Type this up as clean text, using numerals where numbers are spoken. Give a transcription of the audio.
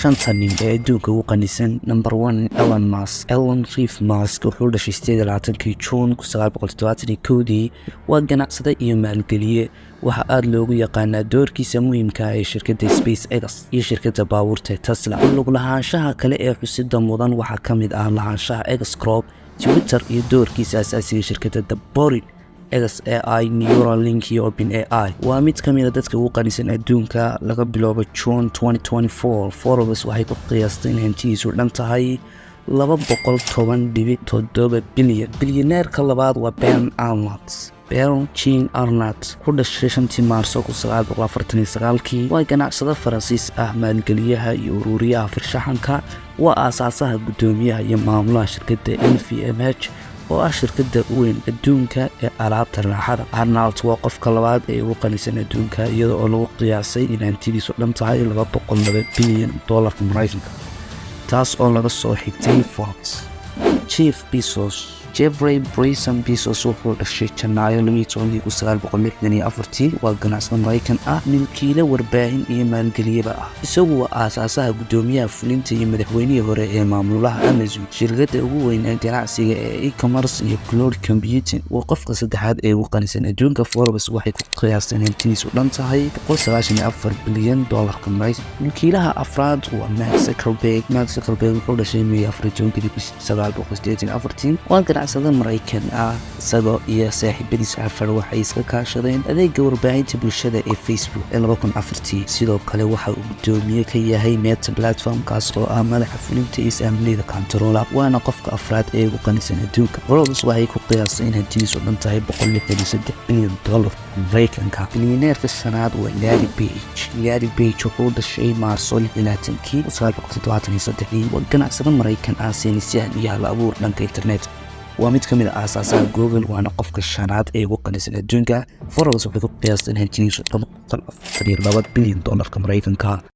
Shanta nin ee adduunka ugu qanisan. Number one, Elon Musk. Elon Reeve Musk wuxuu dhashay 28-kii Juun 1971-dii. Waa ganacsade iyo maalgeliye. Waxaa aada loogu yaqaanaa doorkiisa muhiimka ah ee shirkadda SpaceX iyo shirkadda baabuurta ee Tesla. Lug lahaanshaha kale ee xusida mudan waxaa ka mid ah lahaanshaha X Corp, Twitter iyo doorkiisa asaasiga shirkadda The Boring xAI, Neuralink iyo OpenAI. Waa mid ka mid a dadka ugu qanisan adduunka. Laga biloobo June 2024, Forbes waxay ku qiyaastay in hantidiisu dhan tahay 210.7 bilyan. Bilyaneerka labaad waa Bern Arnault. Bern Jean Arnault ku dhashay 5-tii Maarso 1949-kii. Waa ganacsado Faransiis ah, maalgeliyaha iyo uruuriyaha farshaxanka. Waa aasaasaha, guddoomiyaha iyo maamulaha shirkadda LVMH oo ah shirkadda weyn adduunka ee alaabta raaxada. Arnault waa qofka labaad ee ugu qanisan adduunka, iyada oo lagu qiyaasay in hantidiisu dhan tahay 202 bilyan doolarka Maraykanka, taas oo laga soo xigtay Forbes. Jeff Bezos. Jeffrey Bryson Bezos wuxuu dhashay Janaayo 12-kii 1964-tii. Waa ganacsade Maraykan ah, milkiile warbaahin iyo maalgeliyaba ah. Isagu waa aasaasaha, guddoomiyaha fulinta iyo madaxweynihii hore ee maamulaha Amazon, shirkadda ugu weyn ee ganacsiga ee e-commerce iyo cloud computing. Waa qofka saddexaad ee ugu qanisan adduunka. Forbes waxay ku qiyaasteen hantidiisu dhan tahay 194 bilyan doolarka Maraykan. Milkiilaha afraad waa Mark Zuckerberg. Mark Zuckerberg wuxuu dhashay May 14-kii 1984-tii. Waa ganacsade Maraykan ah. Isagoo iyo saaxiibadiisa afar waxay iska kaashadeen adeega warbaahinta bulshada ee Facebook ee 2004-tii. Sidoo kale waxa uu guddoomiye ka yahay Meta Platform-kaas oo ah madaxa fulinta iyo saamileyda controller, waana qofka afraad ee ugu qanisan adduunka. Forbes waxay ku qiyaastay in hantidiisu dhan tahay 163 bilyan dollar Maraykanka. Bilyaneerka shanaad waa Larry Page. Larry Page wuxuu dhashay Maarso 26-kii 1973-dii. Waa ganacsade Maraykan ah, saynisyahan iyo hal abuur dhanka internet. Waa mid ka mid a aasaasaha Google, waana qofka shanaad ee ugu qanisan adduunka. Forbes waxay ku qiyaastay in hantidiisu dhan 142 bilyan dollarka Maraykanka.